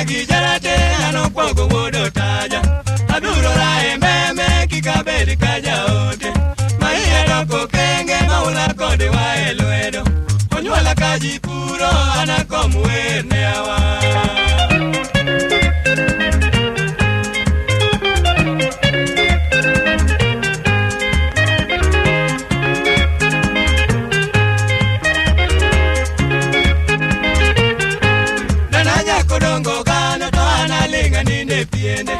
gi jarate ano kwago wodo taja. Aduro rae meme kikabedi kaja ote. Maiya doko kenge maula kode wa elwedo. Onyuola kaji puro anakomwer ne awa. Piende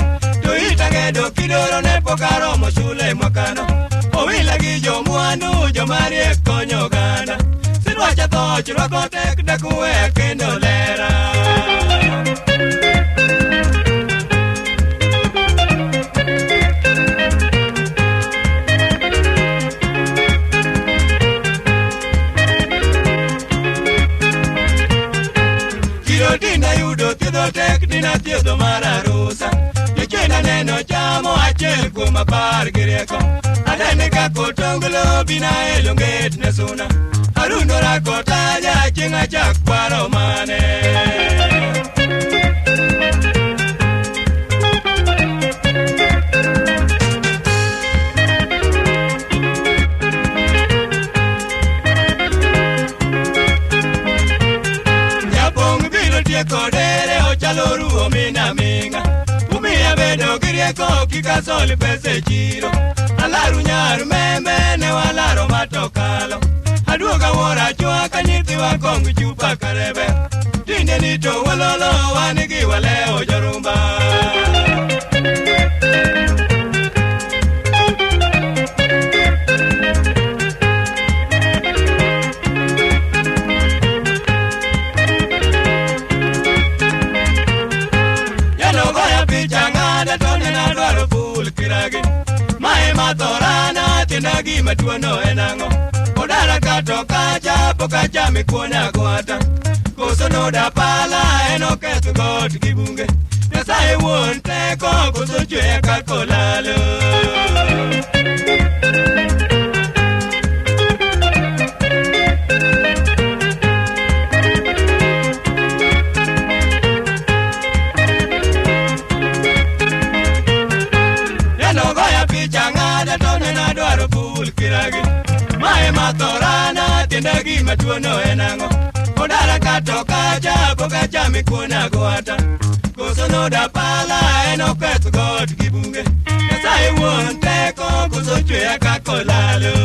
to kidoro ne pok aromo shule mwakano. Owila gi jomwandu jomariek konyo oganda. Sidwacha tho chirwako tek dak uweya kendo lera. Kiro tinda yudo thiedho tek dina thiedho mar arusa. Jochena neno chamo achiel kuom apar gi rieko. Anene kaka otonglo bina elo nget ne suna. Arundora kotaja chieng' achak paro mane. Japong' biro tieko dere ochalo ruo mina ming'a. Umiya bedo gi rieko kikasol pesa e chiro. Alaru nyar membe ne walaro matokalo. Aduoga wuora chwaka nyithiwa kong chupa karebe. Tinde ni to wololo wan gi walewo jorumba. Yano goya picha ng'ada to nena dwaro ful kiragi. Mae mathorana tienda gima tuono en ang'o? Odara kato kacha pok achame kuon agwata. Koso noda pala en oketho got gi bunge. Nyasaye wuon teko koso chweya kaka olalo. Yano goya picha ng'ada to nena dwaro ful kiragi. Mae mathorana tienda gima tuono en ang'o? Odara kato kacha pok achame kuon agwata. Koso noda pala en oketho got gi bunge. Nyasaye wuon teko koso chweya kaka olalo.